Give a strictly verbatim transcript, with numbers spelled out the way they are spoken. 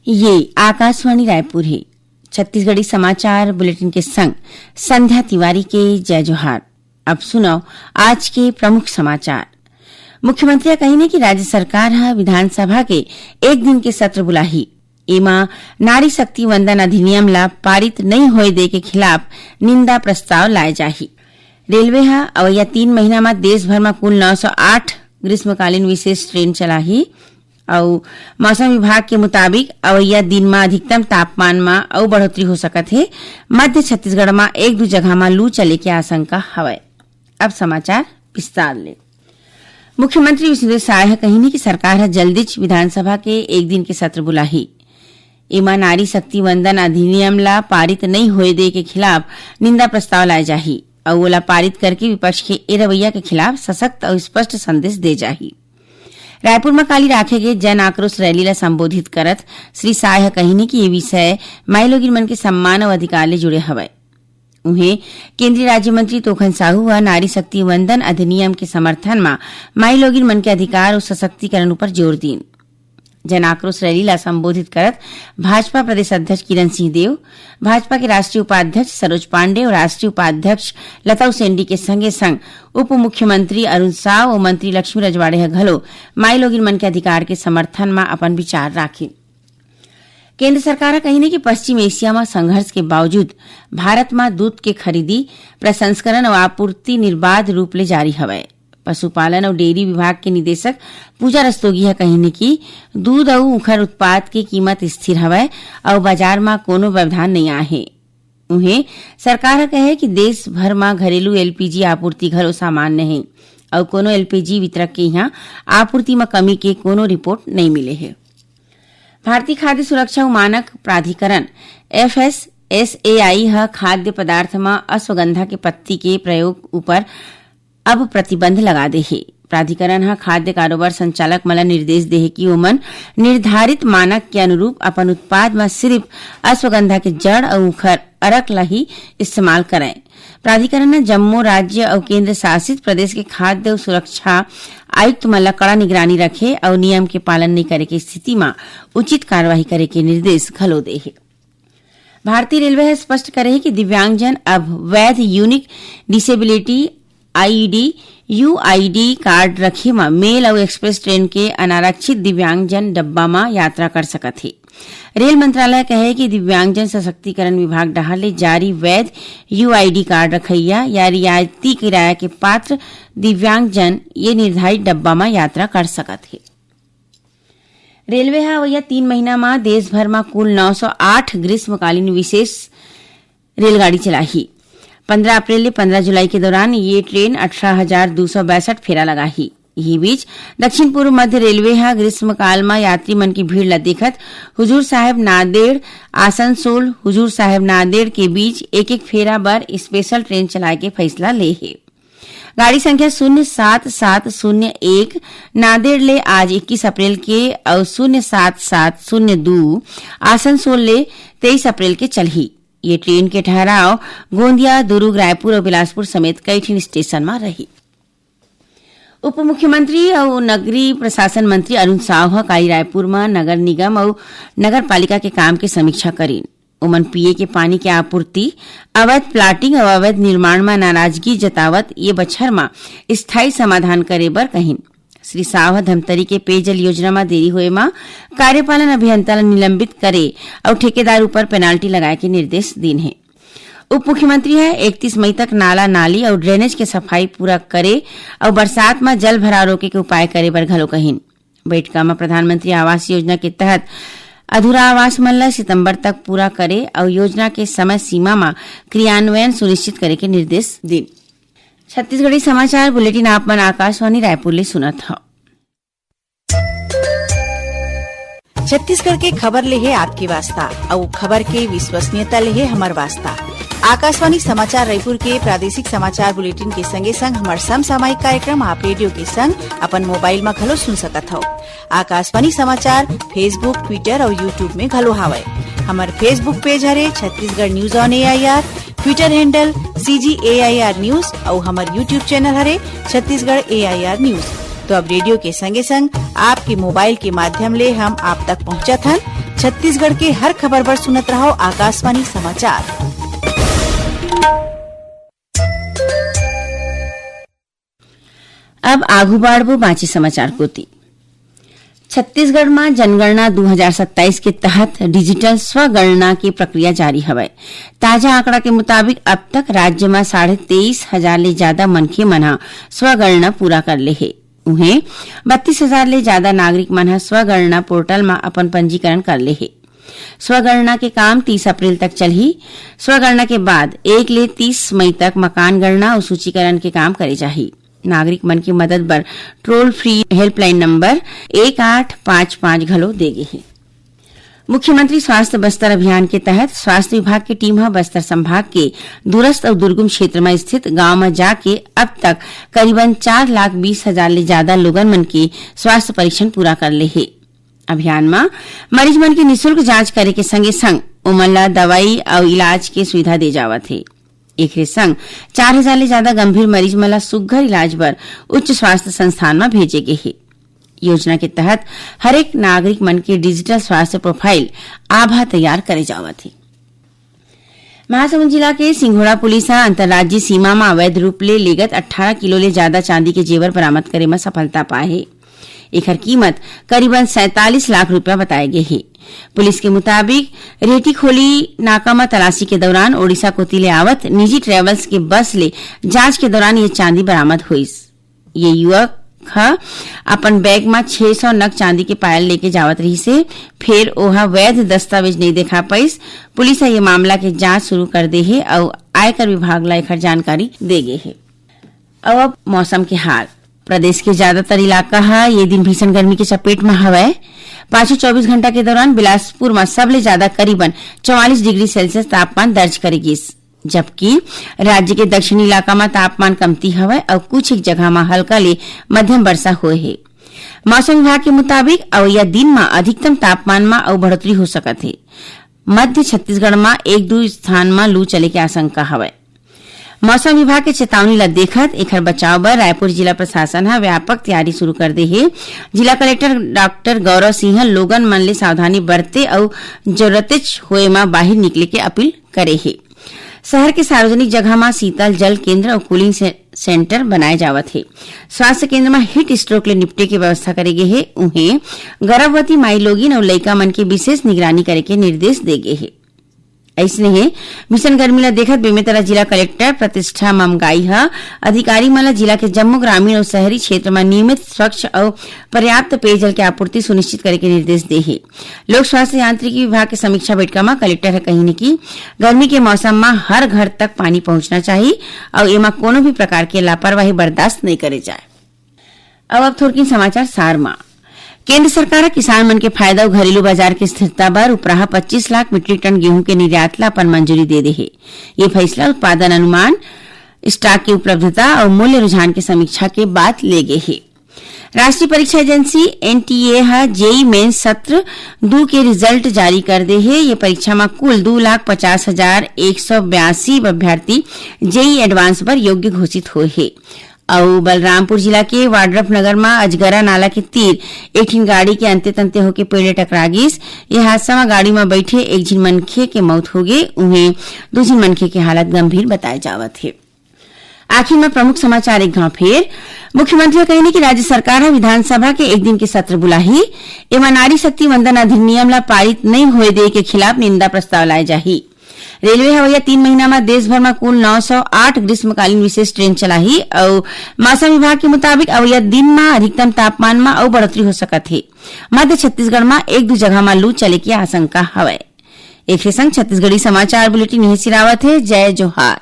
ये आकाशवाणी रायपुर हे। छत्तीसगढ़ी समाचार बुलेटिन के संग संध्या तिवारी के जय जोहार। अब सुनव आज के प्रमुख समाचार। मुख्यमंत्री ह कहिन हे कि राज्य सरकार ह विधानसभा के एक दिन के सत्र बुलाही। एमा नारी शक्ति वंदन अधिनियम ला पारित नइ होए दे के खिलाफ निंदा प्रस्ताव लाए जाही। रेलवे ह अवइया तीन महीना म देश भर म कुल नौ सौ आठ ग्रीष्मकालीन विशेष ट्रेन चलाही। अउ मौसम विभाग के मुताबिक अवइया दिन म अधिकतम तापमान म अउ बढ़ोतरी हो सकत हे। मध्य छत्तीसगढ़ म एक दू जगह म लू चले के आशंका हवय। अब समाचार विस्तार ले। मुख्यमंत्री विष्णुदेव साय ह कहिन हे कि सरकार ह जल्दीच विधानसभा के एक दिन के सत्र बुलाही। एमा नारी शक्ति वंदन अधिनियम ला पारित नइ होए दे के खिलाफ निंदा प्रस्ताव लाए जाही अउ ओला पारित करके विपक्ष के ए रवैया के खिलाफ सशक्त अउ स्पष्ट संदेश दे जाही। रायपुर म काली राखे गे जन आक्रोश रैली ला संबोधित करत श्री साय ह कहिन हे कि ये विषय माईलोगिन मन के सम्मान अउ अधिकार ले जुड़े हवय। उहें, केंद्रीय राज्य मंत्री तोखन साहू ह नारी शक्ति वंदन अधिनियम के समर्थन म माईलोगिन मन के अधिकार अउ सशक्तिकरण ऊपर जोर दीन। जन आक्रोश रैली ला संबोधित करत भाजपा प्रदेश अध्यक्ष किरण सिंह देव, भाजपा के राष्ट्रीय उपाध्यक्ष सरोज पांडे अउ राष्ट्रीय उपाध्यक्ष लता उसेंडी के संगे संग उप मुख्यमंत्री अरुण साव अउ मंत्री लक्ष्मी रजवाड़े ह घलो माईलोगिन मन के अधिकार के समर्थन म अपन विचार राखिन। केंद्र सरकार ह कहिन हे कि पश्चिम एशिया म संघर्ष के बावजूद भारत म दूध के खरीदी, प्रसंस्करण अउ आपूर्ति निर्बाध रूप ले जारी हवय। पशुपालन अउ डेयरी विभाग के निदेशक पूजा रस्तोगी ह कहिन हे कि दूध अउ उखर उत्पाद के कीमत स्थिर हवय अउ बाजार म कोनो व्यवधान नइ आए हे। उहें, सरकार ह कहे कि देश भर म घरेलू एलपीजी आपूर्ति घलो सामान्य हे अउ कोनो एलपीजी वितरक के इहां आपूर्ति म कमी के कोनो रिपोर्ट नइ मिले हे। भारतीय खाद्य सुरक्षा अउ मानक प्राधिकरण, एफएसएसएआई, ह खाद्य पदार्थ म अश्वगंधा के पत्ती के प्रयोग ऊपर अब प्रतिबंध लगा दे हे। प्राधिकरण ह खाद्य कारोबार संचालक मन ल निर्देश दे हे कि ओमन निर्धारित मानक के अनुरूप अपन उत्पाद म सिर्फ अश्वगंधा के जड़ अउ उखर अरक ल ही इस्तेमाल करय। प्राधिकरण ह जम्मो राज्य अउ केंद्र शासित प्रदेश के खाद्य अउ सुरक्षा आयुक्त मन ल कड़ा निगरानी रखे अउ नियम के पालन नइ करे के स्थिति म उचित कार्रवाई करे के निर्देश घलो दे हे। भारतीय रेलवे ह स्पष्ट करे हे कि दिव्यांगजन अब वैध unique disability ID, UID card रखे म मेल अउ एक्सप्रेस ट्रेन के अनारक्षित दिव्यांगजन डब्बा म यात्रा कर सकत हे। रेल मंत्रालय कहे कि दिव्यांगजन सशक्तिकरण विभाग डहार ले जारी वैध यूआईडी कार्ड रखइया या रियायती किराया के पात्र दिव्यांगजन ये निर्धारित डब्बा म यात्रा कर सकत हे। रेलवे ह अवइया तीन महीना म देश भर म कुल नौ सौ आठ ग्रीष्मकालीन विशेष रेलगाड़ी चलाही। पंद्रह अप्रैल ले पंद्रह जुलाई के दौरान ये ट्रेन अठारह हजार दू सौ बासठ फेरा लगाही। इही बीच, दक्षिण पूर्व मध्य रेलवे ह ग्रीष्मकाल म यात्री मन के भीड़ ल देखत हुजूर साहेब नांदेड़ आसनसोल, हुजूर साहेब नांदेड़ के बीच एक-एक फेरा बर स्पेशल ट्रेन चलाए के फैसला ले हे। गाड़ी संख्या शून्य सात सात शून्य एक नांदेड़ ले आज इक्कीस अप्रैल के अउ शून्य सात सात शून्य दू आसनसोल ले तेईस अप्रैल के चलही। ये ट्रेन के ठहराव गोंदिया, दुरूग, रायपुर अउ बिलासपुर समेत कई ठिन स्टेशन म रही। उप मुख्यमंत्री अउ नगरीय प्रशासन मंत्री अरुण साव ह काली रायपुर म नगर निगम अउ नगर पालिका के काम के समीक्षा करीन। ओमन पीए के पानी के आपूर्ति, अवैध प्लाटिंग अउ अवैध निर्माण म नाराजगी जतावत ये बछर म स्थायी समाधान करे बर कहिन। श्री साव ह धमतरी के पेयजल योजना म देरी होए म कार्यपालन अभियंता ल निलंबित करे अउ ठेकेदार ऊपर पेनाल्टी लगाए के निर्देश दीन हे। उप मुख्यमंत्री ह इकतीस मई तक नाला नाली अउ ड्रेनेज के सफाई पूरा करे अउ बरसात म जल भराव रोके के उपाय करे बर घलो कहिन। बइठका म प्रधानमंत्री आवास योजना के तहत अधूरा आवास मन ल सितंबर तक पूरा करे अउ योजना के समय सीमा म क्रियान्वयन सुनिश्चित करे के निर्देश दीन। छत्तीसगढ़ी समाचार बुलेटिन आप मन आकाशवाणी रायपुर ले सुनत हव। छत्तीसगढ़ के खबर ले हे आपके वास्ता, अउ खबर के विश्वसनीयता ले हे हमर वास्ता। आकाशवाणी समाचार रायपुर के प्रादेशिक समाचार बुलेटिन के संगे संग हमर समसामयिक कार्यक्रम आप रेडियो के संग अपन मोबाइल म घलो सुन सकत हव। आकाशवाणी समाचार Facebook, Twitter अउ YouTube में घलो हावय। हमर Facebook पेज हरे Chhattisgarh news on AIR, Twitter handle CG AIR news अउ हमर YouTube चैनल हरे छत्तीसगढ़ एआईआर न्यूज। तो अब रेडियो के संगे संग आपके मोबाइल के माध्यम ले हम आप तक पहुंचत हन। छत्तीसगढ़ के हर खबर बर सुनत रहव आकाशवाणी समाचार। अब आगू बाढ़बो बांचे समाचार कोति। छत्तीसगढ़ म जनगणना दू हजार सत्ताईस के तहत डिजिटल स्वगणना के प्रक्रिया जारी हवय। ताजा आंकड़ा के मुताबिक अब तक राज्य म साढ़े तेईस हजार ले जादा मनखे मन ह स्वगणना पूरा कर ले हे। उहें, बत्तीस हजार ले जादा नागरिक मन ह स्वगणना पोर्टल म अपन पंजीकरण कर ले हे। स्वगणना के काम तीस अप्रैल तक चलही। स्वगणना के बाद एक ले तीस मई तक मकान गणना अउ सूचीकरण के काम करे जाही। नागरिक मन के मदद बर टोल फ्री हेल्पलाइन नंबर एक आठ पाँच पाँच घलो दे गे हे। मुख्यमंत्री स्वास्थ्य बस्तर अभियान के तहत स्वास्थ्य विभाग के टीम ह बस्तर संभाग के दूरस्थ अउ दुर्गम क्षेत्र म स्थित गांव म जाके अब तक करीबन चार लाख बीस हजार ले जादा लोगन मन के स्वास्थ्य परीक्षण पूरा कर ले हे। अभियान म मरीज मन के निशुल्क जांच करे के संगे संग ओमन ला दवाई अउ इलाज के सुविधा दे जावत हे। एखरे संग चार हजार ले जादा गंभीर मरीज मन ला सुग्घर इलाज बर उच्च स्वास्थ्य संस्थान म भेजे गे हे। योजना के तहत हरेक नागरिक मन के डिजिटल स्वास्थ्य प्रोफाइल आभा तैयार करे जावत हे। महासमुंद जिला के सिंघोड़ा पुलिस ह अंतर्राज्यीय सीमा म अवैध रूप ले लेगत अट्ठारह किलो ले जादा चांदी के जेवर बरामद करे म सफलता पाए हे। एखर कीमत करीबन सैंतालीस लाख रुपया बताए गे हे। पुलिस के मुताबिक, रेहटीखोली नाका म तलाशी के दौरान ओडिशा कोति ले आवत निजी ट्रेवल्स के बस ले जांच के दौरान ये चांदी बरामद होइस। ये युवक ह अपन बैग म छह सौ नग चांदी के पायल लेके जावत रहिस हे, फेर ओहा वैध दस्तावेज नइ देखा पाइस। पुलिस ह ये मामला के जांच शुरू कर दे हे अउ आयकर विभाग ला एखर जानकारी दे गे हे। अउ अब मौसम के हाल। प्रदेश के ज्यादातर इलाका ह ये दिन भीषण गर्मी के चपेट म हवय। पाछू चौबीस घंटा के दौरान बिलासपुर म सबले ज्यादा करीबन चौवालीस डिग्री सेल्सियस तापमान दर्ज करे गिस, जबकि राज्य के दक्षिणी इलाका म तापमान कमती हवय अउ कुछ एक जगह म हल्का ले मध्यम वर्षा होए हे। मौसम विभाग के मुताबिक, अवइया दिन म अधिकतम तापमान म अउ बढ़ोतरी हो सकत हे। मध्य छत्तीसगढ़ म एक दू स्थान म लू चले के आशंका हवय। मौसम विभाग के चेतावनी ल देखत एखर बचाव बर रायपुर जिला प्रशासन ह व्यापक तैयारी शुरू कर दे हे। जिला कलेक्टर डॉक्टर गौरव सिंह ह लोगन मन ले सावधानी बरते अउ जरूरतेच होए म बाहिर निकले के अपील करे हे। शहर के सार्वजनिक जगह म शीतल जल केंद्र अउ कूलिंग से-, सेंटर बनाए जावत हे। स्वास्थ्य केंद्र म हीट स्ट्रोक ले निपटे के व्यवस्था करे गे हे। उहें, गर्भवती माईलोगिन अउ लइका मन के विशेष निगरानी करे के निर्देश दे गे हे। अइसने हे, भीषण गर्मी ल देखत बेमेतरा जिला कलेक्टर प्रतिष्ठा ममगाई ह अधिकारी मन ल जिला के जम्मो ग्रामीण अउ शहरी क्षेत्र म नियमित, स्वच्छ अउ पर्याप्त पेयजल के आपूर्ति सुनिश्चित करे के निर्देश दे हे। लोक स्वास्थ्य यांत्रिकी विभाग के समीक्षा बैठका म कलेक्टर ह कहिन कि गर्मी के मौसम म हर घर तक पानी पहुंचना चाही अउ एमा कोनो भी प्रकार के लापरवाही बर्दाश्त नइ करे जाए। अब, अब थोरकिन समाचार सार म। केंद्र सरकार ह किसान मन के फायदा अउ घरेलू बाजार के स्थिरता बर उपराहा पच्चीस लाख मीट्रिक टन गेहूं के निर्यात ला अपन मंजूरी दे दे हे। ये फैसला उत्पादन अनुमान, स्टॉक के उपलब्धता अउ मूल्य रुझान के समीक्षा के बाद ले गे हे। राष्ट्रीय परीक्षा एजेंसी, एनटीए, ह जेई मेन सत्र दू के रिजल्ट जारी कर दे हे। ये परीक्षा म कुल दू लाख पचास हजार एक सौ बयासी अभ्यर्थी जेई एडवांस बर योग्य घोषित होए हे। अउ बलरामपुर जिला के वाड्रफ नगर म अजगरा नाला के तीर एक ठिन गाड़ी के अंते तंते होके पेड़ ले टकरा गिस। ये हादसा म गाड़ी म बैठे एक झिन मनखे के मौत होगे, उहें दू झिन मनखे के हालत गंभीर बताए जावत हे। आखिर म प्रमुख समाचार एक घाव फेर। मुख्यमंत्री ह कहिन कि राज्य सरकार ह विधानसभा के एक दिन के सत्र बुलाही। एमा नारी शक्ति वंदन अधिनियम ला पारित नइ होए दे के खिलाफ निंदा प्रस्ताव लाए जाही। रेलवे ह अवइया तीन महीना म देश भर म कुल नौ सौ आठ ग्रीष्मकालीन विशेष ट्रेन चलाही अउ मौसम विभाग के मुताबिक अवइया दिन म अधिकतम तापमान म अउ बढ़ोतरी हो सकत हे। मध्य छत्तीसगढ़ म एक दू जगह म लू चले के आशंका हवय। एखरे संग छत्तीसगढ़ी समाचार बुलेटिन इहें सिरावत हे। जय जोहार।